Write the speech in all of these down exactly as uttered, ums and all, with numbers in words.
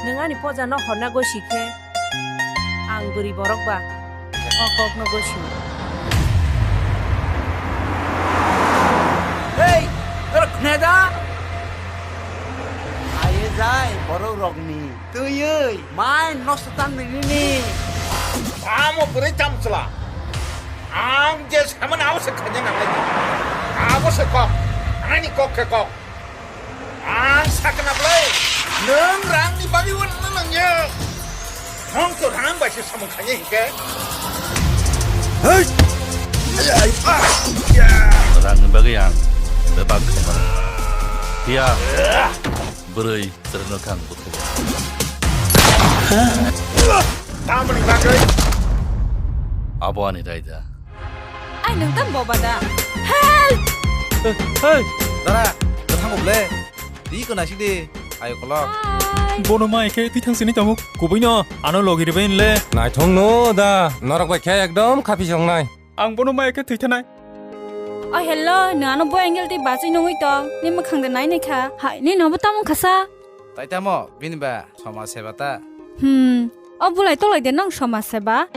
Nwng ani poja no horna gosi khe, ang bwrwi borok ba o kok no gosi. Hey, norok khna da? Aye jai borok rokni twiwi mai nosto tan nini. Amo bwrwi tamchwla. Ang je samani abo se khaina nangnai. Abo se kok. Ani kok khe kok. Ang sakna bwlai. Nwng rangni bagwi uanna nangya. Nwng to rang bai se samung khaina hinkhe. Hey! Rangni bagwi ang bebak khaimani. Phiya bwrwi. Chwrwngno khe ang buthugo. Tamoni bagwi? Abo ani raida. Ai, nwng tang boba da? Help! Hey! Dara, kwthango ble. Di kwna si di. Ayo kolok. Hi. Bono ma ekhe twi thang sini tongo. Kubui no, ano logi ribai le. Naithong no da. Norok bai khe ekdom khapi songnai. Ang bono maya khe thwi thanai. O hello, nwng ano bo angle tei bachwi nungwi tong. Ni mwkhang de nai nai kha. Hai, ni nobo tamo khasa. Tai tamo, bini ba somaj seba ta. Hmm, o bulai tolai de nang somaj seba.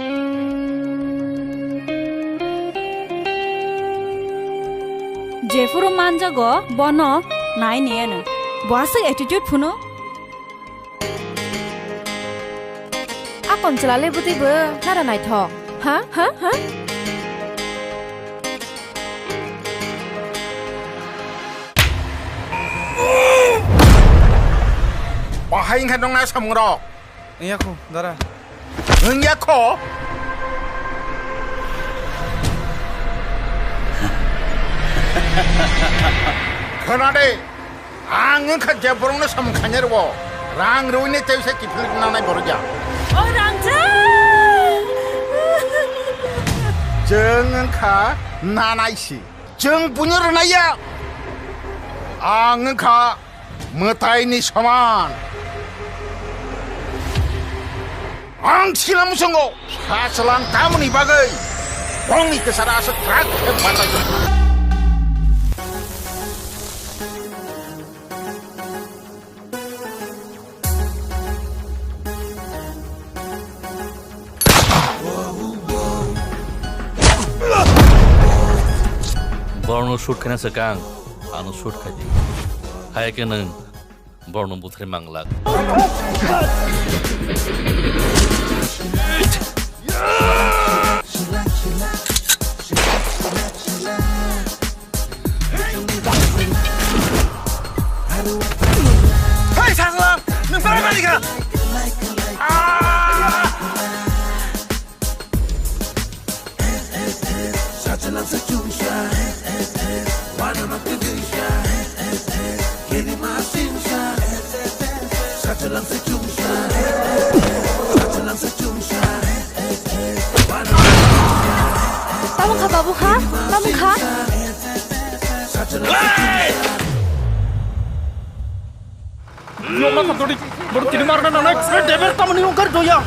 Jephuru manjago bono nai ni ano. Bo aswk attitude phuno. Akon chwla le bwtwi bo nara naithok. Ha? Ha? Ha? Bahai wngkha nokna samungrok? Wngya kho, dara. Wngya kho? Khna de. Ang wngkha je borokno samung khainai rwo, rang rwini tei se kiphilwi nanai borok ya. O rang cha! Chwng wngkha nanai si. Chwng buino rwnai ya. Ang wngkha mwtaini soman. Ang sila muchungo sa chwlang tamoni bagwi bongni kwchara aswk kwrak khe manlaijakha. Borokno shoot khaina swkang ano shoot khai di. Hai khe nwng Borokno butharwi manglak. Hei, Sajla! Nwng belai manwi kha! Ah! Tamo kha, babu kha? Tamo kha? Hey! Nokna khamtodi, borok tini marna nangnai, eh, David tamoni wngkar doya.